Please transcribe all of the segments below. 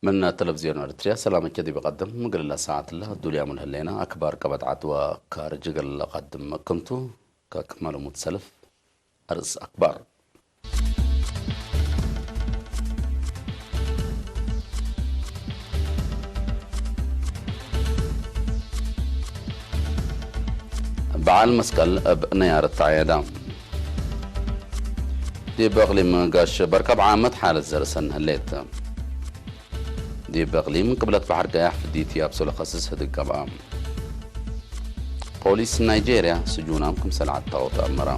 من تلفزيون أريتريا، سلامك يدي بقدم مقل ساعة الله، دوليا من هلينا أكبر قبط عدوى كارج قل قدم كنتو ككمال متسلف أرس أكبر. በዓል መስቀል ኣብ ናይ ኣረታ ዕያዳ። ዲብ ኣቕሊም ጋሽ በርካብ ዓመት ሓለት ዘርእሰን ህሌት። ዲብ ኣቕሊም ቅብለት ባሕር ቀያሕ ፍዲት ያብሶ ለኸስስ ህድግ ገብኣ። ፖሊስ ናይጄርያ ስጁናም ክምሰል ዓታወት ኣመራ።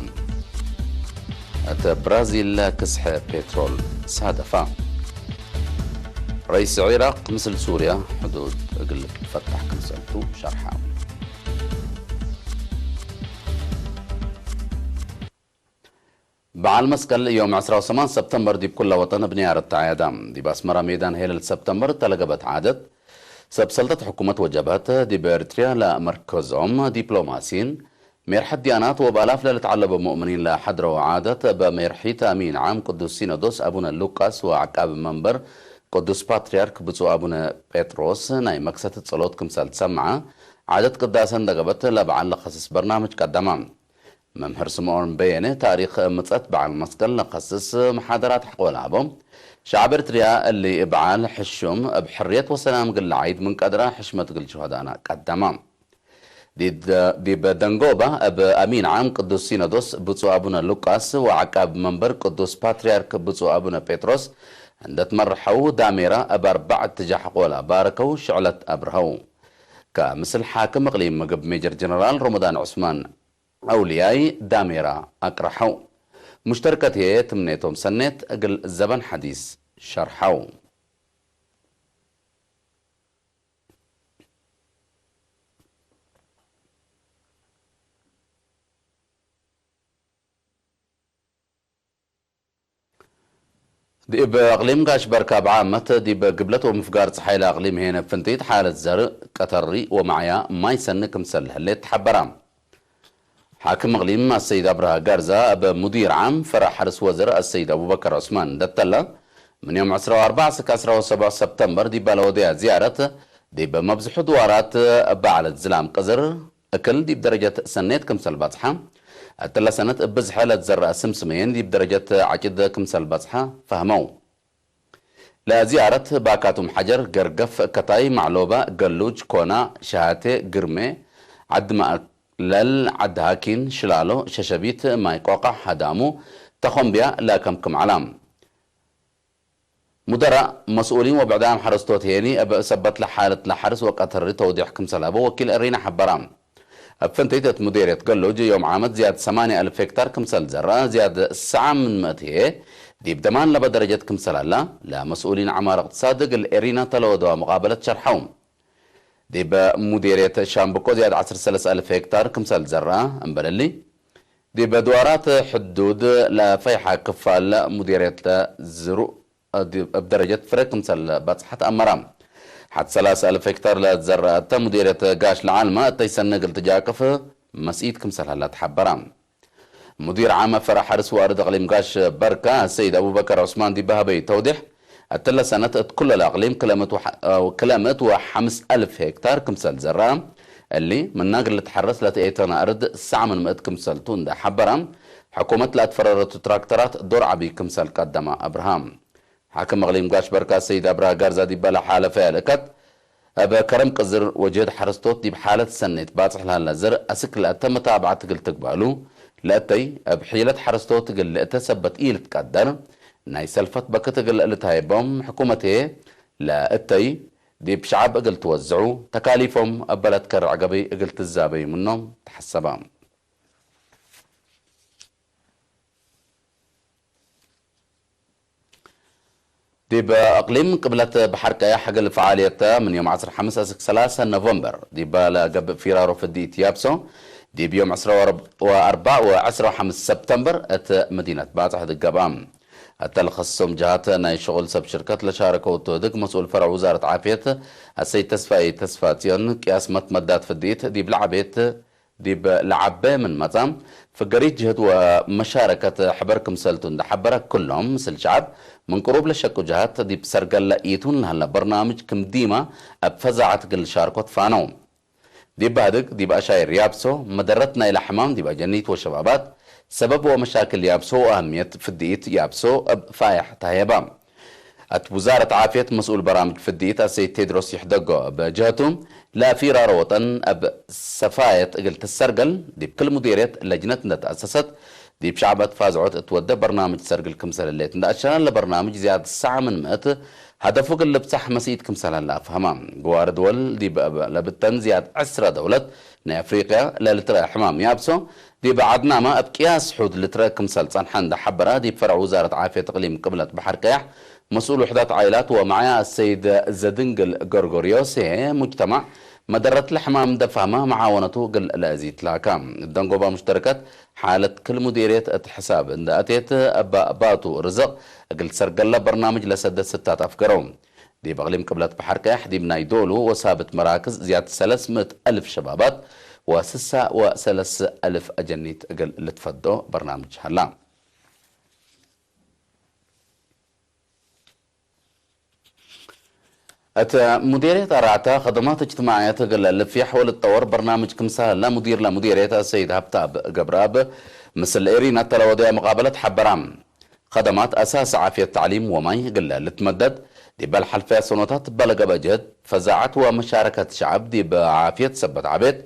እተ ብራዚል ክስሐ ፔትሮል ሳደፋ። ረይስ ዒራቅ ምስል ሱርያ ሕዱድ እግል ፈታሕ ክምሰልቱ ሸርሓ። በዓል መስቀል ዮም ዕስራ ወሰማን ሰብተምበር ዲብ ኩላ ወጠን ብንያር እተዓያዳ። ዲብ ኣስመራ ሜዳን ሄለል ሰብተምበር ተለገበት ዓደት። ሰብ ሰልጠት ሕኩመት ወጀበት ዲብ ኤርትርያ ለመርከዞም ዲፕሎማሲን ሜርሐት ዲያናት ወበኣላፍ ለልትዓለቡ ሙእምኒን ለሐድረው ዓደት በሜርሒት ኣሚን ዓም ቅዱስ ሲኖዶስ ኣቡነ ሉቃስ ወዓቃቢ መንበር ቅዱስ ፓትርያርክ ብፁዕ ኣቡነ ጴጥሮስ ናይ መክሰት ጸሎት ክምሰል ትሰምዓ ዓደት ቅዳሰ እንደገበት ለበዓል ለኸስስ በርናምጅ ቀደማ። መምህር ስምኦን በየነ ታሪኽ ምጸት በዓል መስቀል ለኸስስ መሓደራት ኣሕቆላቦ። ሸዓብ ኤርትርያ እሊ በዓል ሕሹም እብ ሕርየት ወሰላም ግል ዓይድ ምን ቀድራ ሕሽመት ግል ሸሆዳና ቀደማ። ዲድ-፣ ዲብ ደንጎባ እብ ኣሚን ዓም ቅዱስ ሲኖዶስ ብፁዕ ኣቡነ ሉቃስ ወዓቃብ መንበር ቅዱስ ፓትርያርክ ብፁዕ ኣቡነ ጴጥሮስ እንደትመርሐው ዳሜራ እብ ኣርባዕ እትጃሕ ቆላ ባረከው ሽዕለት ኣብርሀው። ከምስል ሓክም እቕሊም ምግብ ሜጀር ጀነራል ሮመዳን ዑስማን ኣውልያይ ዳሜራ ኣቅረሐው። ሙሽተርከት ህየ ትምኔቶም ሰኔት እግል ዘበን ሐዲስ ሸርሐው። ዲብ ኣቕሊም ጋሽ በርካ ብዓመት ዲብ ግብለት ወምፍጋር ፀሓይ ለኣቕሊም ሄነ ፍንቲት ሓለት ዘር ቀተሪ ወማዕያ ማይ ሰኒ ክምሰል ህሌት ተሓበራ። ሓክም እቕሊም ኣሰይድ ኣብርሃ ጋርዛ ኣብ ሙዲር ዓም ፈራ ሓርስ ወዘር ኣሰይድ ኣቡበከር ዑስማን እንደተላ ምን ዮም ዕስራ ወኣርባዕ ስክ ዕስራ ወሰቡዕ ሰብተምበር ዲብ ኣለወደያ ዝያረት ዲብ መብዝሑ ድዋራት በዓለት ዝላም ቅዝር እክል ዲብ ደረጀት ሰኔት ክምሰል ባጽሓ፣ እትለ ሰነት እብ ብዝሐ ለትዘረአ ስምስመየን ዲብ ደረጀት ዓጭድ ክምሰል ባጽሓ ፈህመው። ለዚያረት ባካቱም ሐጀር፣ ገርገፍ፣ ከታይ፣ ማዕሎባ፣ ገሉጅ፣ ኮና፣ ሸሃቴ፣ ግርሜ፣ ዓዲ ማእለል፣ ዓዲ ሃኪን፣ ሽላሎ፣ ሸሸቢት፣ ማይ ቆቃሕ፣ ሃዳሙ፣ ተኾምቢያ ለከምክም ዓላ። ሙደራእ፣ መስኡሊን ወብዕዳም ሐረስቶት ሄኒ እብ ሰበት ለሓለት ለሐርስ ወቀተሪ ተውዲሕ ክምሰል ሀበ ወኪል እሪና ሐበራ። እብ ፍንቲት እት ሙዴርየት ገሉጅ ዮም ዓመት ዝያድ ሰማንያ እልፍ ሄክታር ክምሰል ዘራ፣ ዝያድ ሰዓ ምን ምእት ህየ ዲብ ደማን ለበ ደረጀት ክምሰል ሀላ፣ ለመስኡሊን ዐማር እቅትሳድ እግል ኤሪና ተለወደዋ ሙቃበለት ሸርሐው። ዲብ ሙዴርየት ሻምብቆ ዝያድ ዐስር ሰለስተ እልፍ ሄክታር ክምሰል ዘራ፣ እምበለሊ፣ ዲብ ድዋራት ሕዱድ ለፈይሓ ክፋል ሙዴርየት ዝሩእ እብ ደረጀት ፍረ ክምሰል ባጽሓት ኣመራ። ሓት ሰላሳ እልፍ ሄክታር ለዘረአተ ሙዲርየት ጋሽ ለዓልማ እተይ ሰነ እግል ትጃቅፍ መስኢት ክምሰል ሀላ ተሓበራ። ሙዲር ዓመ ፈረ ሓርስ ወኣርድ እቅሊም ጋሽ በርካ ሰይድ ኣቡበከር ዑስማን ዲበ ሀበይ ተውዲሕ፣ እትለ ሰነት እት ኩለ ለእቅሊም ክለ ምእት ወሓ-፣ ክለ ምእት ወሓምስ እልፍ ሄክታር ክምሰል ዘረአ፣ እሊ ምናግ ልትሐረስ ለትኤተና እርድ ሰዓ ምን ምእት ክምሰልቱ እንዳ ሓበራ፣ ሕኩመት ለኣትፈረረቱ ትራክተራት ዶር ዓቢ ክምሰል ቀደማ ኣብርሃም። ሓክም እቅሊም ጋሽ በርካ ሰይድ ኣብርሃ ጋርዛ ዲበ ለሓለፈ ያልእከት፣ እብ ከረም ቅዝር ወጅህድ ሐረስቶት ዲብ ሓለት ሰኔት ባጽሕ ለሀላ ዘር አስክ ለእተ መታብዓት እግል ትግባሉ፣ ለእተይ እብ ሕየለት ሐረስቶት እግል ልእተ ሰበት ኢልትቀደር፣ ናይ ሰልፈት በክት እግል ልትሃይቦም ሕኩመት ህየ፣ ለእተይ ዲብ ሸዓብ እግል ትወዝዑ፣ ተካሊፎም እበ ለትከርዕ ገበይ እግል ትዛበዩ ምኖም ተሐሰባ። ዲብ እቅሊም ቅብለት በሐር ቀያሕ እግል ፈዓልየተ ምን ዮም ዐስር ሐምስ እስክ ሰላሰ ኖቨምበር ዲበ ለገብእ ፊራሮ ፍዲ ኢትያብሶ፣ ዲብ ዮም ዕስራ ወአርባዕ ወዕስራ ሐምስ ሰብተምበር እት መዲነት ባጽሕ ድገብአ። እተ ለኸስሶም ጀሃት ናይ ሽቁል ሰብ ሽርከት ለሻረከው እቱ ህድግ መስኡል ፈረዕ ውዛረት ዓፍየት አሰይድ ተስፋይ ተስፋጽዮን ቅያስ መትመዳት ፍዲት ዲብ ለዓቤት ዲብ ለዓበ ምን መጻ፣ ፍገሪት ጅህድ ወመሻረከት ሕበር ክምሰልቱ እንዳሓበረ፣ ክሎም ምስል ሸዓብ ምን ቅሩብ ለሸቁ ጅሃት ዲብ ሰርገለ ኢቱን ለሀለ በርናምጅ ክም ዲማ እብ ፈዛዐት እግል ሻርኮት ፋነው። ዲብ ባህድግ ዲብ አሻይር ያብሶ መደረት ናይለ ሕማም ዲብ አጀኒት ወሸባባት ሰበብ ወመሻክል ያብሶ ወአህምየት ፍድኢት ያብሶ እብ ፋያሕ ተሄባ። እት ውዛረት ዓፍየት መስኡል በራምጅ ፍድኢት አሰይድ ቴድሮስ ይሕደጎ እብ ጀህቱ፣ ለፊራሮ ወጠን እብ ሰፋየት እግል ትሰርገል ዲብ ክል ሙዴርየት ለጅነት እንደ ተአሰሰት፣ ዲብ ሸዕብ እት ፋዝዖት እትወደ በርናምጅ ሰርግል ክምሰል ህሌት እንደ አሸናለ በርናምጅ ዝያድ ሰዓ ምን ምእት ሀደፉ እግል ልብጻሕ መስኢት ክምሰል ሀለ አፍሀማ። ግዋርድ ወል ዲብ እብ ለብተን ዝያድ ዕስረ ደውለት ናይ አፍሪቅያ ለልትረአ ሕማም ያብሶ፣ ዲብ ዓድናማ እብ ቅያስ ሑድ ልትረአ ክምሰል ጸንሐ እንደ ሐበረ፣ ዲብ ፈርዕ ውዛረት ዓፍየት እቅሊም ቅብለት በሐር ቀያሕ፣ መስኡል ውሕዳት ዓኢላት ወመዓያ አሰይድ ዘድንግል ጎርጎርዮስ፣ ሙጅተማዕ መደረት ለሕማም እንደ ፋህማ መዓወነቱ እግል ለአዚት ላካ። ደንጎባ ሙሽተረከት ሓለት ክል ሙዴርየት እት ሕሳብ እንደ አቴት፣ እባ ባቱ ርዝቅ እግል ሰርገለ በርናምጅ ለሰደት ስታት አፍገረው። ዲብ እቅሊም ቅብለት በሐር ቀያሕ ዲብ ናይ ዶሉ ወሳብት መራክዝ ዝያድ ሰለስ ምእት አልፍ ሸባባት ወስሳ ወሰለስ አልፍ አጀኒት እግል ልትፈዶ በርናምጅ ሀላ። እት ሙዴርየት አራዕታ ከደማት እጅትማዕየት እግል ልፍያሕ ወልትጠወር በርናምጅ ክምሰል ሀላ ሙዲር ለሙዴርየት አሰይድ ሀብተአብ ገብረአብ ምስል ኤሪና እተ ለወደያ መቃበለት ሐበራ። ከደማት አሳስ ዓፍየት ተዕሊም ወማይ እግል ልትመደድ፣ ዲበ ለሐልፈያ ሰኖታት በለገበ ጀህድ ፈዛዐት ወመሻረከት ሸዕብ ዲብ ዓፍየት ሰበት ዐቤት፣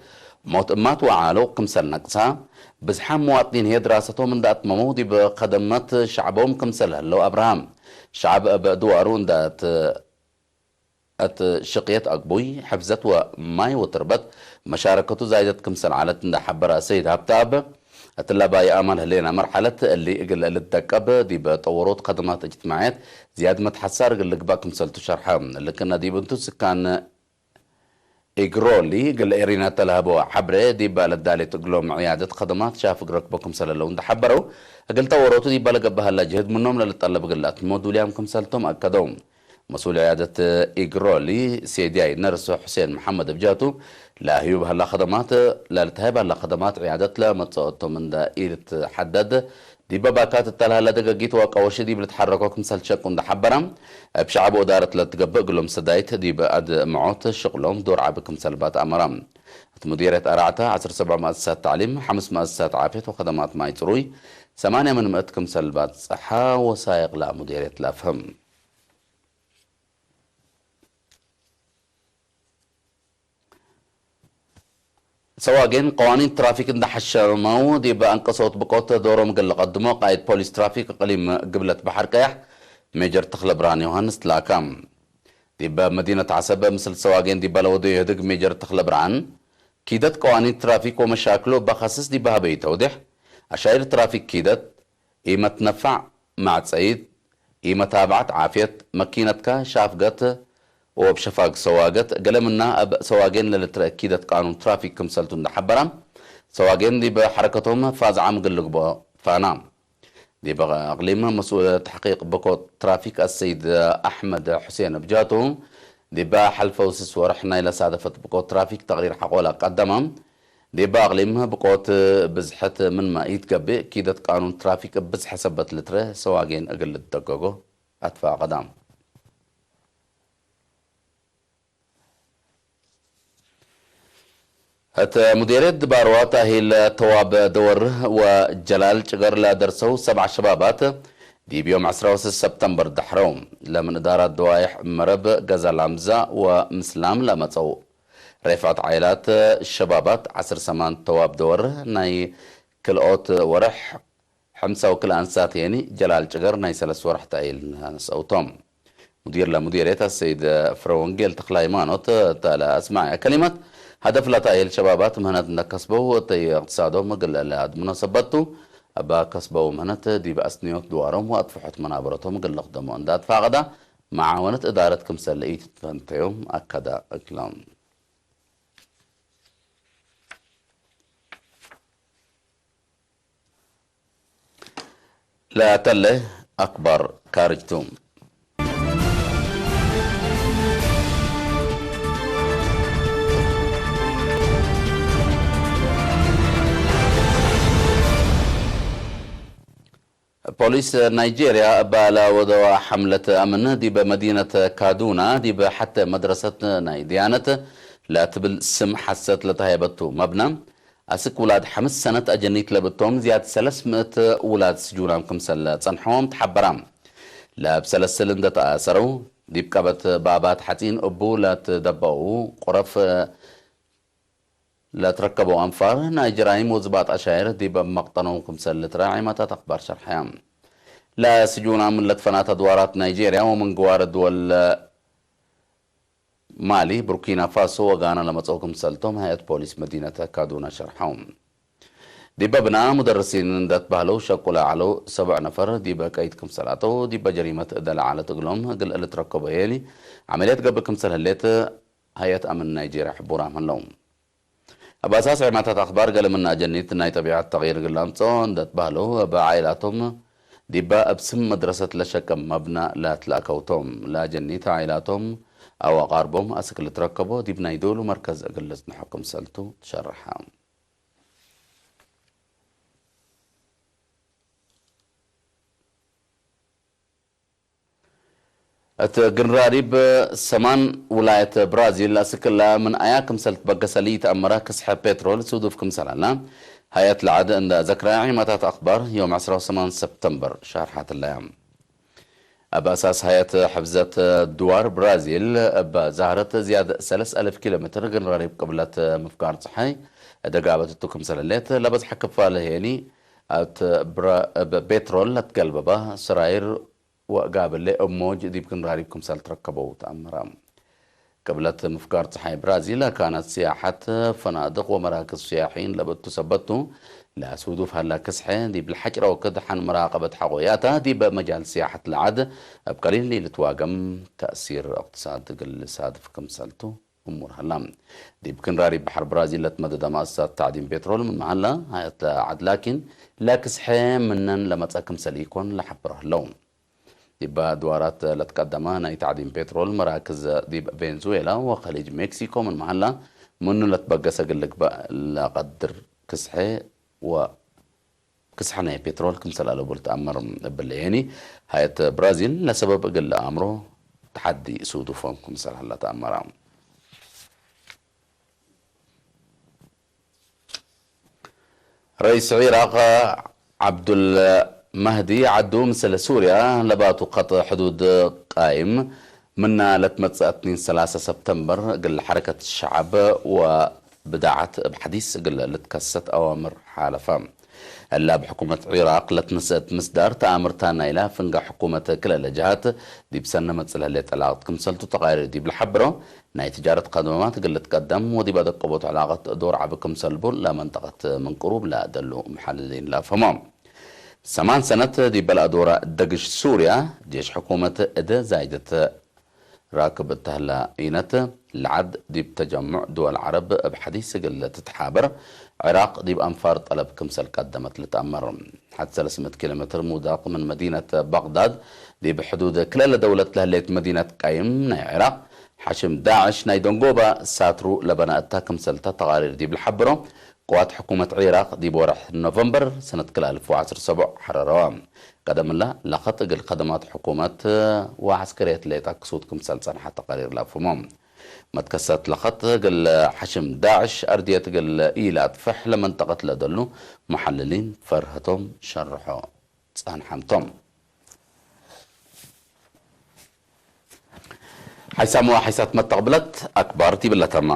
ሞት እማት ወዓሎ ክምሰል ነቅሳ፣ ብዝሓም መዋጥኒን ህዬ ድራሰቶም እንደ አትመመው ዲብ ከደመት ሸዕቦም ክምሰል ህለው አብርሃም። ሸዕብ እብ ድዋሩ እንደ እት እት ሽቅየት አግቡይ፣ ሕፍዘት ወማይ ወትርበት መሻረከቱ ዛይደት ክምሰል ዐለት እንደ ሐበረ ሰይድ ሀብተአብ፣ እትለ ባይ አማን ህሌና መርሐለት እሊ እግል ልትደቀብ ዲብ ጠወሮት ከደማት እጅትማዕየት ዝያድ መትሐሳር እግል ልግባእ ክምሰልቱ ሸርሐ። ልክነ ዲብ እንቱ ስካን ኢግሮሊ እግል ኤሪና እተ ለሀበወ ሐብሬ፣ ዲበ ለዳሌት እግሎም ዕያደት ከደማት ሻፍግ ረክቦ ክምሰል ህለው እንደ ሐበረው፣ እግል ጠወሮቱ ዲበ ለገብእ ሀላ ጅህድ ምኖም ለልጠለብ እግል ለአትሞ ዱልያም ክምሰልቶም አከደው። መስኡል ዕያደት ኢግሮሊ ሴድያይ ነርስ ሑሴን መሐመድ እብ ጀህቱ፣ ለህዩብ ሀላ ከደማት፣ ለልትሀይብ ሀላ ከደማት ዕያደት ለመጽኦቶም እንደ ኢልትሐደድ፣ ዲበ ባካት እተ ለሀለ ደገጊት ወቀወሺ ዲብ ልትሐረኮ ክምሰል ሸቁ እንደ ሐበረ፣ እብ ሸዕብ ወእዳረት ለትገብእ እግሎም ሰዳይት ዲብ አድምዖት ሽቅሎም ዶር ዐቢ ክምሰል ባትአመረ። እት ሙዴርየት አራዕታ ዐስር ሰብዕ መአሰሳት ተዕሊም፣ ሐምስ መአሰሳት ዓፍየት ወከደማት ማይ ጽሩይ፣ ሰማንያ ምን ምእት ክምሰል ባጽሐ ወሳይቅ ለሙዴርየት ለአፍህም። ሰዋጌን ቀዋኒን ትራፊክ እንደ ሐሸመው ዲብ አንቀሶት ብቆት ዶሮም እግል ለቀድሞ ቃይድ ፖሊስ ትራፊክ እቅሊም ግብለት በሐር ቀያሕ ሜጀር ተኽለ ብርሃን ዮሃንስ ትላካ። ዲብ መዲነት ዐሰበ ምስል ሰዋጌን ዲበ ለወደዩ ህድግ ሜጀር ተኽለ ብርሃን፣ ኪደት ቀዋኒን ትራፊክ ወመሻክሎ በኸስስ ዲበ ሀበዩ ተውዴሕ፣ አሻይር ትራፊክ ኪደት፣ ኢመትነፋዕ ማዕጸይት፣ ኢመታብዓት ዓፍየት፣ መኪነትካ ሻፍገት ወእብ ሸፋግ ሰዋገት፣ ገለ ምና እብ ሰዋጌን ለልትረአ ኪደት ቃኑን ትራፊክ ክምሰልቱ እንደ ሐበራ፣ ሰዋጌን ዲብ ሐረከቶም ፋዝዓም እግል ልግብኦ ፋና። ዲብ አቅሊም መስኡል ተሕቂቅ ብቆት ትራፊክ አሰይድ አሕመድ ሑሴን እብ ጀህቱ፣ ዲብ ሐልፈው ስስ ወርሕ ናይ ለሳደፈት ብቆት ትራፊክ ተቅሪር ሐቆ ለአቀደመ፣ ዲብ አቅሊም ብቆት ብዝሐት ምንመ ኢትገብእ፣ ኪደት ቃኑን ትራፊክ እብ ብዝሐ ሰበት ልትረ ሰዋጌን እግል ልትደገጎ አትፋቀዳ። እት ሙዴርየት ድባርዋ ታሂል ተዋብ ደወር ወጀላል ጭገር ለደርሰው ሰብዓ ሸባባት ዲብ ዮም ዐስራ ወስስ ሰብተምበር ደሕረው ለምን እዳራት ደዋይሕ መረብ ገዛ ላምዛ ወምስላም ለመጸው ሬፍዐት ዓይላት ሸባባት ዐስር ሰማን ተዋብ ደወር ናይ ክልኦት ወርሕ ሐምሳ ወክልአን ሳትየኒ ጀላል ጭገር ናይ ሰለስ ወርሕ ተአይል ነስአውቶም። ሙዲር ለሙዲርየት አሰይድ ፍረወንጌል ተክለ ሃይማኖት እተ ለአስማዐ ከሊመት፣ ሀደፍ ለተአይል ሸባባት ምህነት እንደከስበው እተይ እቅትሳዶም እግል ለአድምኖ ሰበቱ፣ እባ ከስበው ምህነት ዲብ አስንዮት ድዋሮም ወአጥፍሖት መናበረቶም እግል ለክደሞ እንዳ አትፋቀዳ፣ መዓወነት እዳረት ክምሰል ኢትትፈንተዮም አከዳ እክሎም። ለተለ አክባር ካርጅቱ። ፖሊስ ናይጄርያ እባ ለወደዋ ሐምለት አምን ዲበ መዲነት ካዱና ዲበ ሐተ መድረሰት ናይ ድያነት ለትብል ስም ሐሰት ለተሃየበቱ መብና፣ አስክ ውላድ ሐምስ ሰነት አጀኒት ለብቶም ዝያድ ሰለስ ምእት ውላድ ስጁናም ክምሰል ጸንሖም ተሐበራ። ለብ ሰለስል እንደተአሰረው ዲብ ቀበት ባባት ሐጺን እቡ ለትደበኡ ቁረፍ ለትረከበው አንፋር ናይ ጀራይም ወዝባጥ አሻይር ዲብ መቅጠኖም ክምሰል ልትራዕ ኢማታት አክባር ሸርሐያ። ለስጁናም ለትፈናት አድዋራት ናይጄርያ ወምን ግዋር ድወል ማሊ፣ ቡርኪና ፋሶ ወጋና ለመጽኦ ክምሰልቶም ሀያት ፖሊስ መዲነት ካዱና ሸርሐው። ዲበ ብና ሙደርሲን እንደትባህለው ሸቁ ለዓለው ሰብዕ ነፈር ዲበ ቀይድ ክምሰላተው ዲበ ጀሪመት እደ ለዓለት እግሎም እግል ልትረከቦ የኒ ዓመልየት ገብእ ክምሰል ህሌት ሀያት አምን ናይጄርያ ሕቡራም ህለው። ኣብ ኣሳስ ዕማታት ኣኽባር ገለ ምን ኣጀኒት ናይ ጠቢዓት ተቕይር ግላምጾ እንደትባህሉ፣ ኣብ ዓኢላቶም ዲባ ኣብ ስም መድረሰት ለሸቀም መብና ላትለኣከውቶም ለኣጀኒት ዓኢላቶም ኣው ኣቓርቦም ኣስክ ልትረከቦ ዲብ ናይ ዶሉ መርከዝ እግል ልጽንሖ ክምሰልቱ ትሸርሓ። እት ግንራሪብ ሰማን ውላየት ብራዚል ኣስክላ ምን ኣያ ክምሰል ትበገሰ ልይተኣመረ ክስሐ ፔትሮል ሱዱፍ ክምሰላላ ሀያት ለዓድ እንዳ ዘክራ ዒማታት ኣኽባር ዮም ዕስራ ወሰማን ሰፕተምበር ሻርሓትላያ። ኣብ ኣሳስ ሀያት ሕፍዘት ድዋር ብራዚል እብ ዛህረት ዝያድ ሰለስ ኣልፍ ኪሎ ሜትር ግንራሪብ ቅብለት ምፍጋር ፀሓይ ደጋበትቱ ክምሰለሌት ለበዝሐ ክፋል ሄኒ ኣት ብራ-፣ እብ ቤትሮል ለትገልበባ ስራይር ወእጋብሌ እብ ሞጅ ዲብ ክንራሪብ ክምሰል ትረከበው ተኣምራ። ቅብለት ምፍጋር ፀሓይ ብራዚል ኣካናት ስያሓት ፈናድቕ ወመራክዝ ስያሒን ለበቱ ሰበቱ ለሱዱፍ ሃላ ክስሐ ዲብ ለሓጭረ ወክድ ሓን መራቐበት ሓቆያታ ዲብ መጃል ስያሓት ለዓድ እብ ቀሊል ልትዋገም ተእሲር እቅትሳድ ግል ሳድፍ ክምሰልቱ እሙር ሃላ። ዲብ ክንራሪብ ባሕር ብራዚል ለትመደደ ማእሳት ታዕዲን ፔትሮል ምን መሃላ ሃየት ለዓድ ላኪን ለክስሐ ምነን ለመጸ ክምሰል ኢኮን ለሓብሮ ህለው። ዲባ ድዋራት ለትቀደመ ናይ ታዕዲን ፔትሮል መራክዝ ዲብ ቬንዙዌላ ወኸሊጅ ሜክሲኮ ምን መሃላ ምኑ ለትበገሰ ግልግባእ ለቀድር ክስሐ ወክስሐ ናይ ፔትሮል ክምሰል ኣለቡ ልትኣመር እብለየኒ። ሃየት ብራዚል ለሰበብ እግል ለኣምሮ ተሓዲ ሱዱፎም ክምሰል ሃላ ተኣመራ። ረኢስ ዒራቕ ዓብዱል መህዲ ዓዱ ምስል ሱርያ ለባቱ ኸጥ ሕዱድ ቃይም ምና ለትመጽእ እትኒን ሰላሳ ሰፕተምበር እግል ሐረከት ሸዓብ ወብድዓት እብ ሐዲስ እግል ልትከሰት አዋምር ሓለፈ። እላ እብ ሕኩመት ዒራቕ ለትንሰእት ምስዳር ተኣምርታ ናይላ ፍንጋ ሕኩመት ክልለ ጀሃት ዲብ ሰነ መጽእ ለህሌት ዕላቕት ክምሰልቱ ተቓሪር ዲብ ለሐብሮ ናይ ትጃረት ከደማት እግል ልትቀደም ወዲብ አደቀቦት ዕላቐት ዶር ዓቢ ክምሰልቡ ለመንጠቐት ምን ቅሩብ ለደሉ መሓልሊን ለአፍህሞ። ሰማን ሰነት ዲበ ለአዶራ ደግሽ ሱርያ ጄሽ ሕኩመት እደ ዛይደት ራክብ እተህላ ኢነት ለዓድ ዲብ ተጀሙዕ ድወል ዓረብ እብ ሐዲስ እግል ትትሓበር ዒራቕ ዲብ አንፋር ጠለብ ክምሰል ቀደመት ልትአመር። ሐድ ሰለስ ምእት ኪሎ ሜትር ሙዳቕ ምን መዲነት ባግዳድ ዲብ ሕዱድ ክለለ ደውለት ለህሌት መዲነት ቃይም ናይ ዒራቕ ሓሽም ዳዕሽ ናይ ደንጎባ ሳትሩ ለበና እታ ክምሰልታ ተቓሪር ዲብ ለሓብሮ ቅዋት ሕኩመት ዒራቕ ዲብ ወርሕ ኖቨምበር ሰነት ክልተ ኣልፍ ወዓሰርተ ሰብዓ ሐረረዋ። ቀደምላ ለኸጥ እግል ከደማት ሕኩመት ወዐስከርየት ሌጣ ክሱት ክምሰል ጸንሐ ተቓሪር ለአፍህሞ። መትከሰት ለኸጥ እግል ሓሽም ዳዕሽ አርድየት እግል ኢላጥፍሕ ለመንጠቐት ለደሉ መሐልሊን ፈርሀቶም ሸርሖ ጸንሐምቶም። ሓይሳም ወሓይሳት መተቕብለት ኣክባር ቲብለተማ።